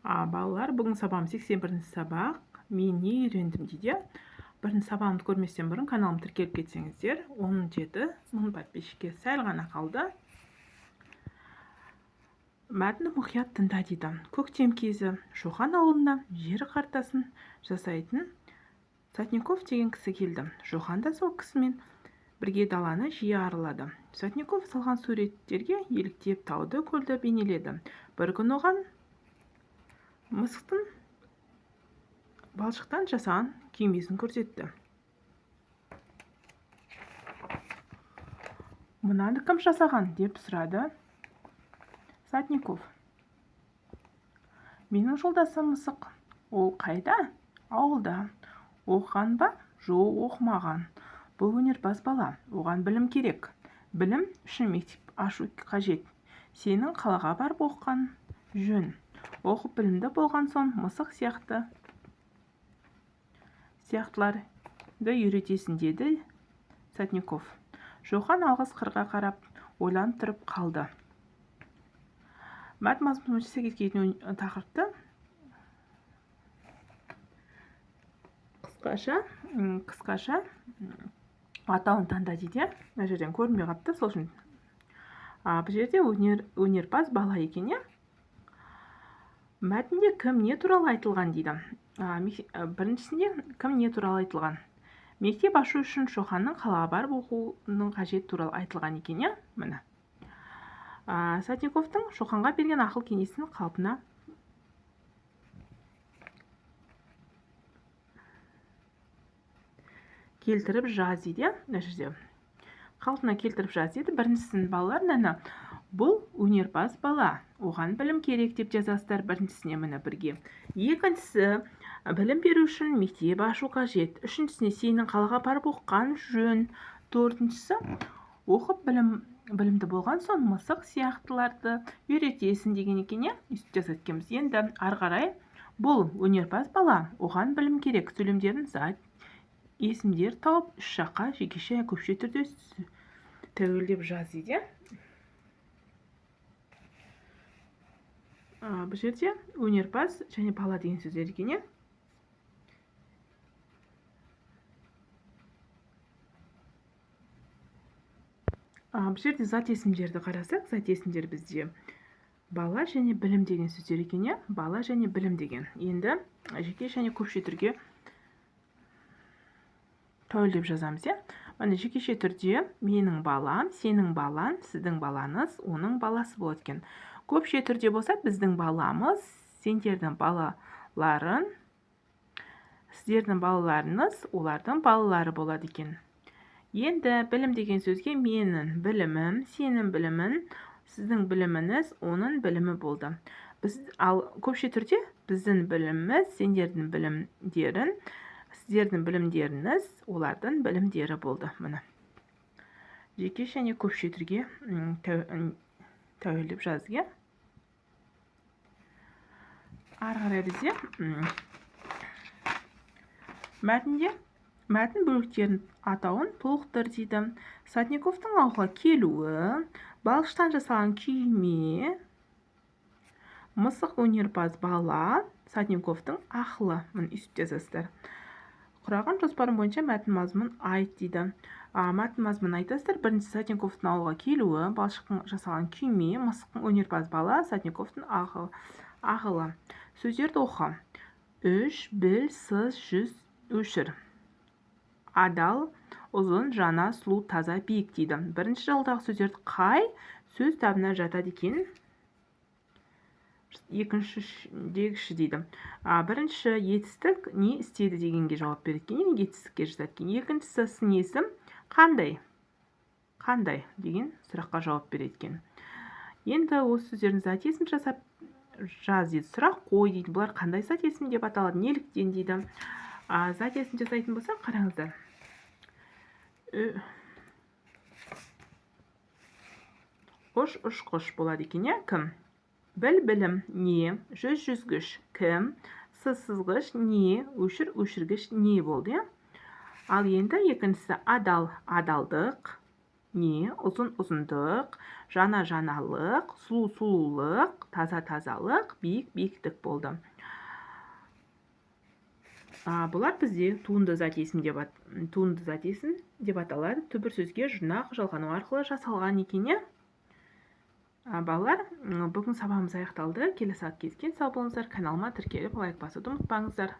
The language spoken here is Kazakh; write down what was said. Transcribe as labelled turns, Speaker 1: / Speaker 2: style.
Speaker 1: Балалар, бүгін сабағым 81 сабақ. Мен не үйрендім дейді. Бірінші сабағымды көрместен бұрын каналыма тіркеліп кетсеңіздер, 17 мың подписчикке сәл ғана қалды. Мәтінді мұқият тыңда дейді. Көктем кезі Шоқан ауылына жер картасын жасайтын Сотников деген кісі келді. Шоқан да сол кісімен бірге даланы жиі аралады. Сотников салған суреттерге еліктеп тауды, көлді бейнеледі. Бір күні оған мысықтың балшықтан жасаған күймесін көрсетті. Мынаны кім жасаған, деп сұрады Сотников. Менің жолдасым мысық. Ол қайда? Ауылда. Оқыған ба? Жоқ, оқымаған. Бұл өнерпаз бала, оған білім керек. Білім үшін мектеп ашу қажет. Сенің қалаға барып оқыған жөн. Оқып білімді болған соң мысық сияқтыларды үйретесің, деді Сотников. Шоқан алғыс қырға қарап, ойланып тұрып қалды. Мәтін мазмұны бойынша сәйкес келетін тақырыпты қысқаша атауын таңда дейді. Мына жерден көрінбей қалыпты, сол үшін. Бұл жерде өнерпаз бала екен, иә. Мәтінде кім не туралы айтылған дейді. Біріншісінде кім не туралы айтылған? Мектеп ашу үшін Шоқанның қалаға барып оқуының қажет туралы айтылған екен, иә. Міне. Сотниковтың Шоқанға берген ақыл кеңесін қалпына келтіріп жаз дейді, иә. Мына жерде қалпына келтіріп жаз дейді. Біріншісін балалар, мына бұл өнерпаз бала, оған білім керек деп жазасыздар біріншісіне, міне бірге. Екіншісі, білім беру үшін мектеп ашу қажет. Үшіншісіне, сенің қалаға барып оқыған жөн. Төртіншісі, оқып білімді болған соң мысық сияқтыларды үйретесің деген екен, иә. Өйстіп жазады екенбіз. Енді ары қарай бұл өнерпаз бала, оған білім керек сөйлемдерін зат есімдер тауып үш жаққа жекеше көпше түрде тәуелдеп жаз дейді. Бұл жерде өнерпаз және бала деген сөздер екен, иә. Бұл жерде зат есімдерді қарасақ, зат есімдер бізде бала және білім деген сөздер екен, иә. Бала және білім деген. Енді жеке және көпше түрге тәуелдеп жазамыз, иә. Міне жекеше түрде менің балам, сенің балаң, сіздің балаңыз, оның баласы болады екен. Көпше түрде болса біздің баламыз, сендердің балаларың, сіздердің балаларыңыз, олардың балалары болады екен. Енді білім деген сөзге менің білімім, сенің білімің, сіздің біліміңіз, оның білімі болды. Ал көпше түрде біздің біліміміз, сендердің білімдерің, сіздердің білімдеріңіз, олардың білімдері болды. Міне. Жеке және көпше түрге тәуелдеп жаздық, иә. Ары қарай бізде мәтінде мәтін бөліктерінің атауын толықтыр дейді. Сотниковтың ауылға келуі, балшықтан жасалған күйме, мысық өнерпаз бала, Сотниковтың ақылы. Міне өйстіп жазасыздар. Құраған жоспарым бойынша мәтін мазмұнын айт дейді. Мәтін мазмұнын айтасыздар. Бірінші, Сотниковтың ауылға келуі, балшықтан жасалған күйме, мысықтың өнерпаз бала, Сотниковтың ақылы. Сөздерді оқы. Үш, біл, сыз, жүз, өшір. Адал, ұзын, жаңа, сұлу, таза, биік дейді. Бірінші жалдағы сөздерді қай сөз табына жатады екен? Екінші дегіші дейді. Бірінші етістік не істеді дегенге жауап береді екен, етістікке жатады екен. Екіншісі сын есім қандай? Қандай деген сұраққа жауап береді екен. Енді осы сөздердің зат есім жасап жаз дейді. Сұрақ қой дейді. Бұлар қандай зат есім деп аталады? Неліктен дейді. Зат есім жасайтын болсақ, қараңыздар. Ұш, ұшқыш болады екен, иә? Кім? Біл, білім, не? Жүз, жүзгіш, кім? Сыз, сызғыш, не? Өшір, өшіргіш, не болды, иә? Ал енді екіншісі адал, адалдық, Не ұзын, ұзындық, жаңа, жаңалық, сұлу, сұлулық, таза, тазалық, биік, биіктік болды. Бұлар бізде туынды зат есім деп аталады. Түбір сөзге жұрнақ жалғану арқылы жасалған екен, иә. Балалар, бүгін сабағымыз аяқталды. Келесі сағат кездескенше сау болыңыздар. Каналыма тіркеліп, лайк басуды ұмытпаңыздар.